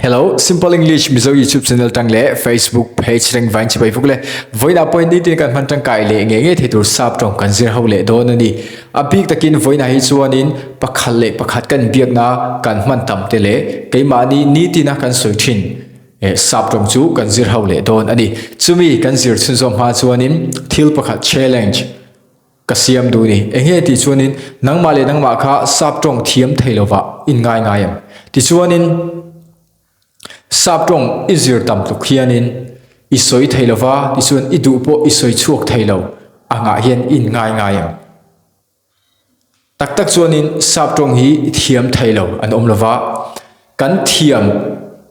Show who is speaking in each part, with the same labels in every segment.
Speaker 1: Hello, Simple English Mizo YouTube channel tang leh Facebook page reng vain chibai vuk le. Voina point ni tin kan hman tangkai leh nge nge thei tur sap tawng kan zir ho leh dawn ani. A bik takin voina hi chuanin pakhat leh pakhat kan biakna kan hman tam te leh keimahni nitina kan sawi thin eh sap tawng chu kan zir ho leh dawn ani. Chumi kan zir chhunzawm hma chuanin thil pakhat challenge Ka siam duh ni. Enge tih chuanin nangmah leh nangmah kha sap tawng thiam thei lovah in ngai ngai em? Tichuanin sap tawng i zir tam tluk hianin i sawi thei lova, tichuan i duh pawh i sawi chhuak thei lo angah hian in ngai ngai em? Tak tak chuanin sap tawng hi i thiam thei lo an awm lova. Kan thiam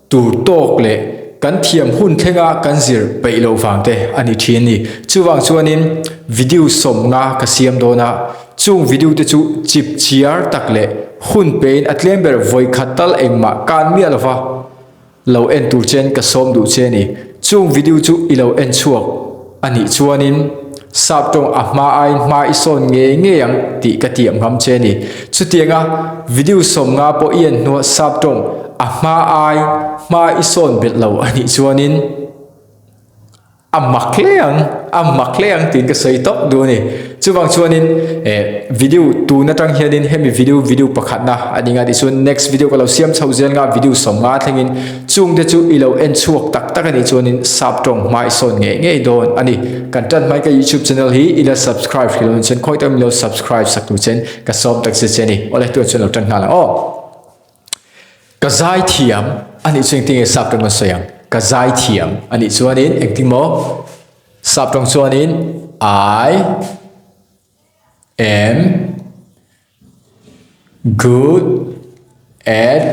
Speaker 1: tur tawk leh kan thiam hun thlenga kan zir peih loh vang te a ni thin a ni. Chuvang chuanin video sawmnga ka siam dawn a, chung video te chu chip chiar tak leh hun pein a tlem ber vawi khat tal engmah kan miah lova lo en tur chen ka sawm duh che a ni. Chung video chu i lo en chhuak a nih chuanin Sap tawng a hma aiin hma i sawn ngei ngei ang tih ka tiam ngam che a ni. Chutianga video sawmnga pawh i en hnuah sap tawng a hma ai hma i sawn belh lo a nih chuanin a mak hle ang, a mak hle ang tiin ka sawi tawp duh a ni. Chuvang chuanin eh video tun atang hianin hemi video video pakhatna a ni nga tichuan next video ka lo siam chho zel nga video sawmnga thlengin Chung te chu i lo en chhuak tak tak a nih chuanin sap tawng hma i sawn ngei ngei dawn a ni. Kan tan hmai ka YouTube channel hi i la subscribe hrih lo chuan khawi tak min lo subscribe sak tur chen ka sawm tak che che a ni. Awle tuan chuan lo tan nghal ang aw. Ka zai thiam a nih chuan engtin nge sap tawng kan sawi ang? Ka zai thiam a nih chuanin engtin maw sap tawng chuanin I am good at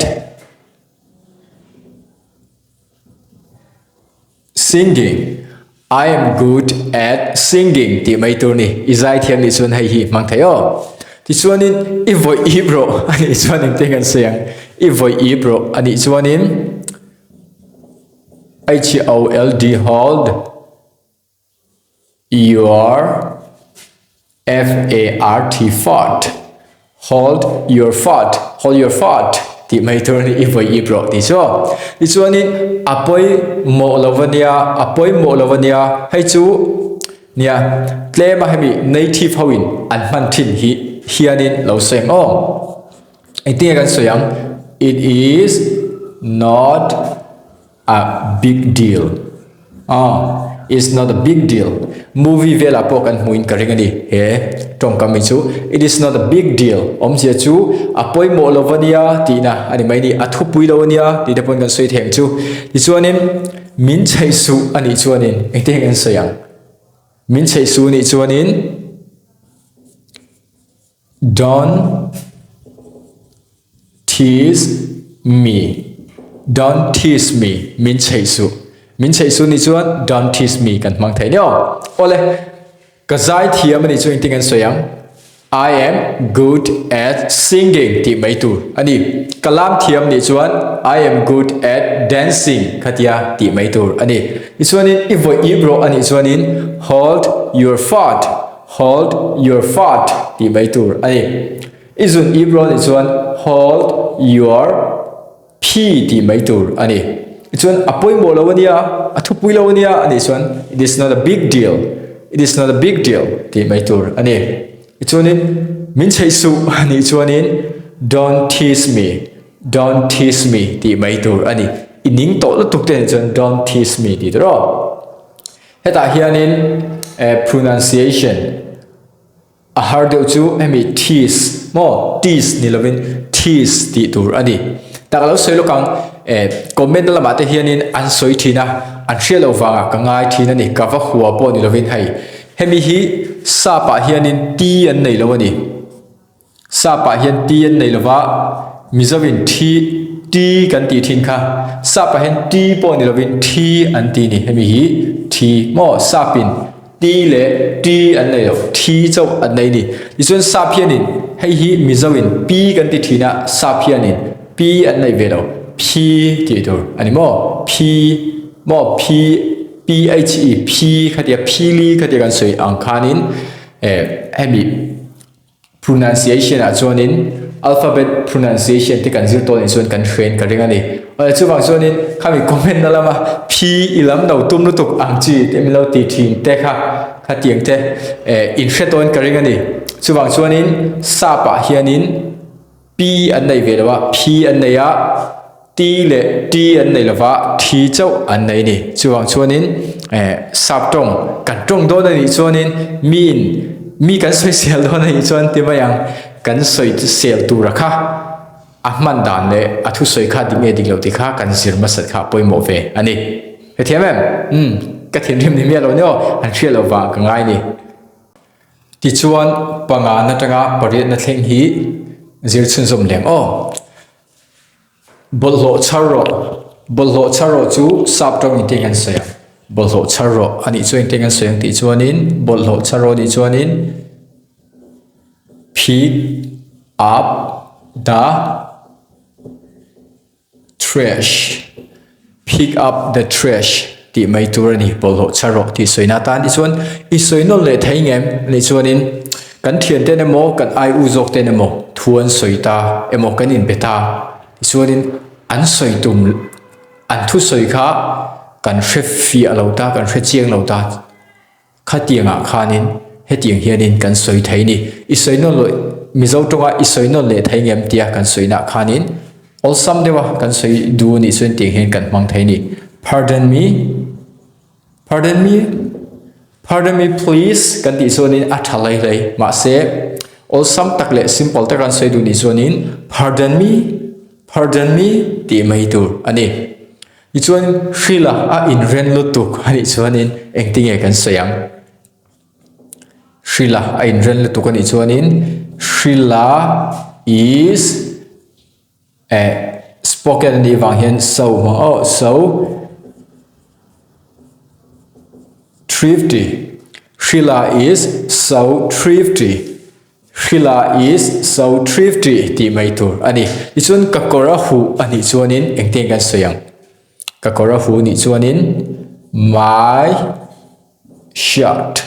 Speaker 1: Singing, I am good at singing tih mai tur ni. I zai thiam nih chuan hei hi hmang thei aw. Tichuanin i vawi ip rawh a nih chuan engtin kan sawi ang? I vawi ip rawh a nih chuanin H O L D hold. Your F-A-R-T fart Hold your fart Hold your fart tih mai tur a ni i vawi ip rawh tih chu aw. Tichuanin a pawimawh lo a nia a pawimawh lo a nia hei chu nia tlem a hemi native ho in an hman thin hi hianin lo sawi ang aw. Engtin nge kan sawi ang it is not A big deal. Aw, it's not a big deal. Movie velah pawh kan hmuhin ka ring a ni. He tawngkam hi chu it is not a big deal awmzia chu a pawimawh lo va nia tihna a ni mai ni. A thupui lo a nia tih te pawhin kan sawi thei ang chu. Tichuanin min chheih suh a nih chuanin engtin nge kan sawi ang? Min chheih suh a nih chuanin Don't tease me Don't tease me Min chheih suh Min chheih suh nih chuan don't tease me kan hmang thei nia aw. Awle, ka zai thiam a nih chu engtin kan sawi ang? I am good at singing tih mai tur a ni. Ka lam thiam nih chuan I am good at dancing khatia tih mai tur a ni. Tichuanin i vawi ip rawh a nih chuanin hold your fart Hold your fart tih mai tur a ni. I zun ip rual nih chuan hold your pee tih mai tur a ni. Tichuan a pawimawh lo a nia, a thupui lo a nia a nih chuan it is not a big deal, it is not a big deal tih mai tur a ni. Tichuanin min chheih suh a nih chuanin don't tease me, don't tease me tih mai tur a ni. I ning tawh lutuk te nih chuan don't tease me tih tur aw. Hetah hianin pronunciation a har deuh chu hemi tease maw tease ni lovin tease tih tur a ni. Tak a lo sawi lawk ang comment na lamah te hianin an sawi thin a, an hriat loh vangah ka ngai thin a ni, ka va hua pawh ni lovin hei hemi hi sap ah hianin T an nei lo a ni. Sap ah hian T an nei lova, Mizo in Thi, T kan tih thin kha. Sap ah hian T pawh ni lovin Thi an ti ni. Hemi hi Thi maw? Sap in T leh T an nei lo, Thi chauh an nei ni. Tichuan sap hianin hei hi Mizo in P kan ti thin a, sap hianin P an nei ve lo, Phi tih tur a ni maw? Phi maw? Phi, P-H-E, Phi khatia Phili khatia kan sawi ang khanin eh hemi Pronunciation ah chuanin alphabet pronunciation te kan zir tawn in chuan kan hrein ka ring a ni. Awle chuvang chuanin khami comment na lama phi i lam no tum lutuk ang chi te min lo ti thin te kha khatiang te eh in hre tawn ka ring a ni. Chuvang chuanin sap ah hianin P an nei ve lo a, P an nei a, T leh T an nei lo va, T chauh an nei a ni. Chuvang chuanin eh sap tawng kan tawng dawn a nih chuanin miin mi kan sawisel dawn a nih chuan ti mai ang, kan sawisel tura kha a hman dan leh a thusawi kha dik nge dik lo tih kha kan zir hmasat kha a pawimawh ve a ni. Hrethiam em? Umm ka thinrim ni miah lo nia aw, an hriat loh vang ka ngai a ni. Tichuan, panga atanga pariatna thleng hi zir chhunzawm leng aw. Bawlhhlawh chhar rawh, Bawlhhlawh chhar rawh chu sap tawng in teng an sawi ang. Bawlhhlawh chhar rawh a nih chuan in teng an sawi ang tih chuanin bawlhhlawh chhar rawh a nih chuanin pick up the Trash, Pick up the trash tih mai tur a ni, bawlhhlawh chhar rawh tih sawina atan tichuan i sawi nawn leh thei ngem anih chuanin kan thian ten emaw kan ai u zawk ten emaw thu an sawi ta emaw kan inbe ta tichuanin an sawi tum an thusawi kha kan hre fiah lo ta kan hre chiang lo ta. Khatiangah khanin hetiang hianin kan sawi thei ni. I sawi nawn leh Mizo tawnga i sawi nawn leh thei ngem tia kan sawinaah khanin awlsam deuha kan sawi duh anih chuan tiang hian kan hmang thei ni. Pardon me? Pardon me? Pardon me please kan tih chuanin a tha hlei hlei. Mahse, awlsam tak leh simple taka kan sawi duh nih chuanin pardon me? Pardon me? tih mai tur a ni. Tichuan Hrila a inren lutuk a nih chuanin engtinge kan sawi ang? Hrila a inren lutuk a nih chuanin Hrila is eh spoken a nih vang hian so hmang aw so thrifty Hrila is so thrifty Hrila is so thrifty tih mai tur a ni. Tichuan ka kawr a huh a nih chuanin engtin kan sawi ang? Ka kawr a huh nih chuanin my shirt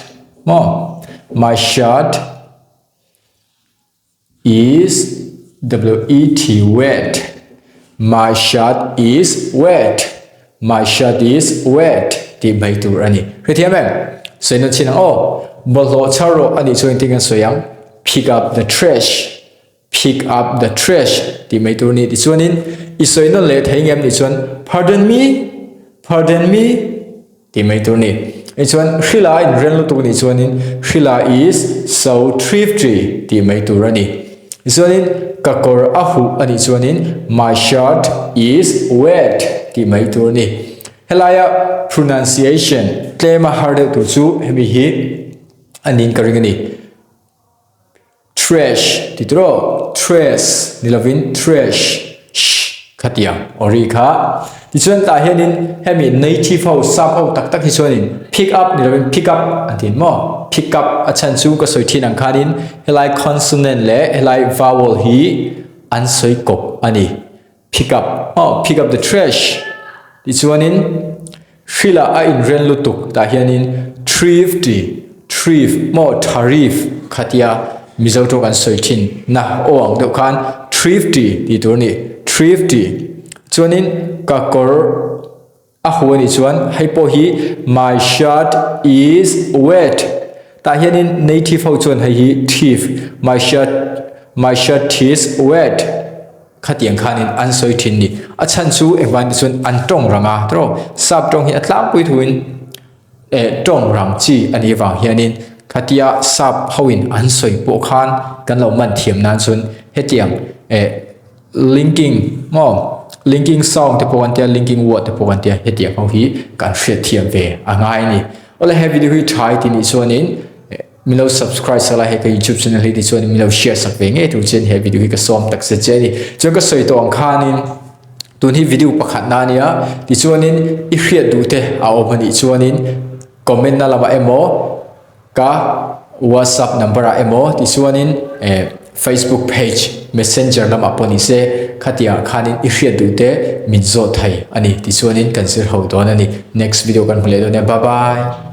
Speaker 1: maw? My shirt is w-e-t wet. My shirt is wet. My shirt is wet tih mai tur a ni. Hrethiam em? Sawi nawn chin ang aw. Bawlhhlawh chhar rawh a nih chuan engtin kan sawi ang? Pick up the trash. Pick up the trash tih mai tur a ni. Tichuanin i sawi nawn leh thei ngem nih chuan Pardon me? Pardon me? Tih mai tur a ni. Tichuan Hrila a inren lutuk nih chuanin Hrila is so thrifty tih mai tur a ni. Tichuanin ka kawr a huh a nih chuanin my shirt is wet tih mai tur a ni. Helaia pronunciation tlema har deuh tur chu hemi hi a niin ka ring a ni. Trash ti tur aw, trash ni lovin trash, sh khatiang aw ri kha. Tichuan tah hianin hemi native ho sap ho tak tak hi chuanin pick up ni lovin pick up an ti maw, pick up a chhan chu ka sawi thin ang khanin helai consonant leh helai vowel hi an sawi kawp a ni. Pick up aw pick up the trash tichuanin hrilah a inren lutuk tah hianin thrifty thrift maw tharif khatia Mizo tawng kan sawi thin na aw ang deuh khan thrifty tih tur a ni thrifty chuanin ka kawr A hu anih chuan hei pawh hi my shirt is wet tah hianin native ho chuan hei hi thief my shirt my shirt is wet khatiang khanin an sawi thin ni. A chhan chu engvangin te chuan an tawng rang a tawh sap tawng hi a tlangpui thuin eh tawng rang chi a nih avang hianin khatia sap hoin an sawi pawh khan kan lo man thiam nan chuan hetiang eh Linking maw? Linking sound te pawh kan tia, linking word te pawh kan tia, hetiang ho hi kan hriat thiam ve a ngai a ni. Awle he video hi tha i ti nih chuanin min lo subscribe sak la, he ka youtube channel hi ti chuanin min lo share sak ve ngei tur chuan he video hi ka sawm tak zet che a ni. Chuan ka sawi tawh ang khanin tun hi video pakhat na a nia, tichuanin i hriat duh te a awm a nih chuanin comment na lamah emaw Ka WhatsApp number ah emaw tichuanin eh Facebook page messenger lamah pawh ni se khatiang ah khanin i hriat duh te min zawt thei a ni tichuanin kan zir ho dawn a ni. Next video kan hmu leh dawn nia bye bye.